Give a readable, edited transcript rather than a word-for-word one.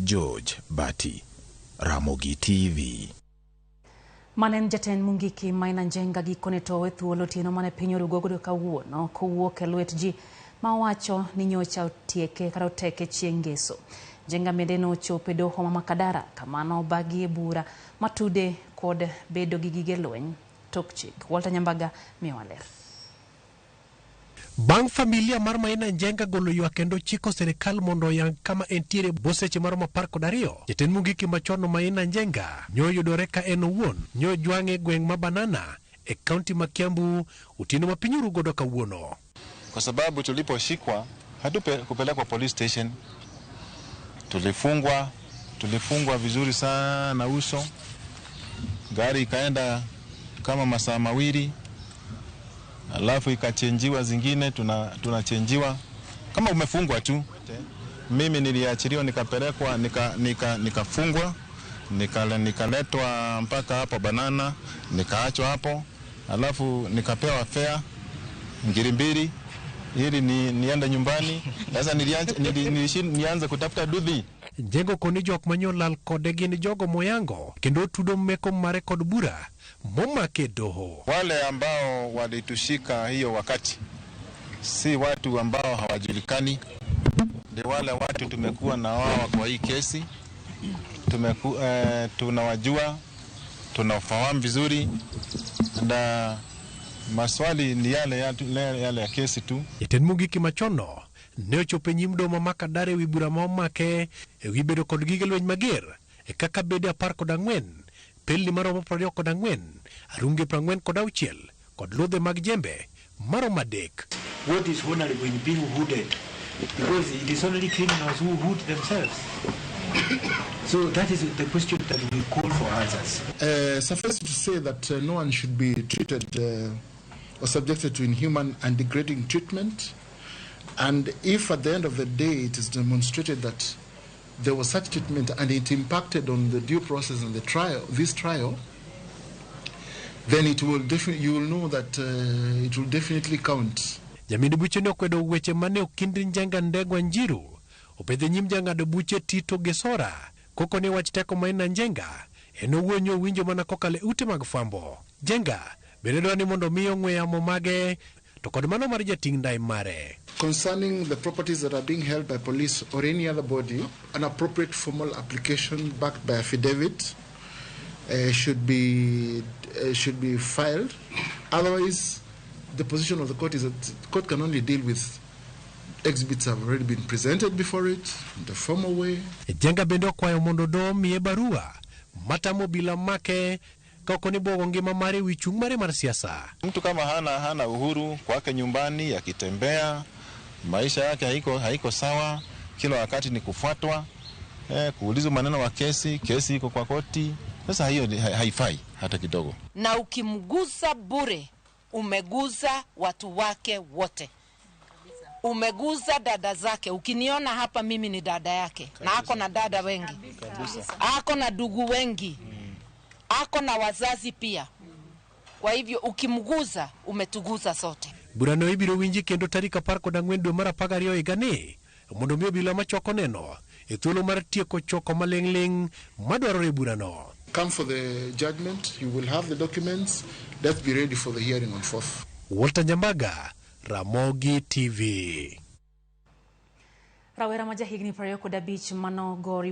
George Bati, Ramogi TV. Mane en jatend Mungiki Maina Njenga gikone to owe thuolo otieno mane piny orugo godo kawuono kowuok e lwet ji ma owacho ni nyocha otieke kata oteke chieng' ngeso. Njenga bende nochopo e doho ma Makadara kamano obagi e bura matude kod bedo gi gige lweny tok chik. Walter Nyambaga miyowa ler. Bang' familia mar Maina Njenga golo ywak kendo chiko sirikal mondo oyang kama entiere bwo seche maromo 12, jatend Mungiki machon Maina Njenga nyoyudore ka en owuon nyojwang'e e gweng' ma Banana e kaunti ma Kiambu otieno ma piny oru godo kawuono. Kwa sababu tuliposhikwa hatukupelekwa police station, tulifungwa vizuri sana uso, gari ikaenda kama masaa 2, alafu ikachenjiwa zingine, tunachenjiwa kama umefungwa tu. Mimi niliachiliwa nikapelekwa, nikafungwa, nikaletwa mpaka hapo Banana, nikaachwa hapo, alafu nikapewa fare ngiri 2 ili niende nyumbani. Sasa nianza kutafuta dudhi. Njenga koni jok manyolal kode gin jogo moyango kendo tudo meko mare kod bura momake doho. Wale ambao walitushika hiyo wakati si watu ambao hawajulikani, ni wale watu tumekuwa na wao kwa hii kesi, tunawajua, tunafahamu vizuri, na maswali ni yale yale ya kesi tu. Jatend Mungiki machono ne ochopo e nyim doho ma Makadara ewi bura ma omake ewi bedo kod gige lweny mager e kaka bede 14, pelni maromo 24, arunge 46 kod ludhe mag jembe maromo 3. What is honorable in being hooded? Because it is only criminals who hood themselves. So that is the question that we call for answers. Suffice to say that no one should be treated or subjected to inhuman and degrading treatment. And if at the end of the day it is demonstrated that there was such treatment and it impacted on the due process and the trial, this trial, then it will you will know that it will definitely count. Jamin buche ne okwedo weche mane Okindi Njenga Ndegwa Njiru opedhe nyim jang'ado buche Tito Gesora koko ne wach teko Maina Njenga en owuon nyo winjo mana kokalo e ute mag fwambo. Njenga bende dwaro ni mondo mi ong'we yamo mage to kod mano mar jating' ndai mare. Concerning the properties that are being held by police or any other body, an appropriate formal application backed by affidavit should be filed. Otherwise, the position of the court is that the court can only deal with exhibits have already been presented before it in the formal way. Njenga bende okwayo mondo doho miye barua matamo obila make ka ok onego ngima mare ewi chung' mare mar siasa. Mtu kama hana uhuru kwake nyumbani, akitembea maisha yake haiko sawa, kila wakati ni kufuatwa, kuulizwa maneno wa kesi, kesi iko kwa koti. Sasa hiyo haifai hata kidogo. Na ukimgusa bure umegusa watu wake wote, umegusa dada zake. Ukiniona hapa mimi ni dada yake. Kabisa. Na ako na dada wengi. Kabisa. Ako na ndugu wengi. Ako na wazazi pia. Kwa hivyo ukimgusa umetugusa sote. Burano ibiro winji kendo tarik 14 dwe mar 12 higani mondo mi obila machoko neno e thuolo mar tieko choko maling'ling' madwarore e burano. Come for the judgment, you will have the documents. Let's be ready for the hearing on 4th. Walter Nyambaga, Ramogi TV. Rawera ma jahigni 25 manogori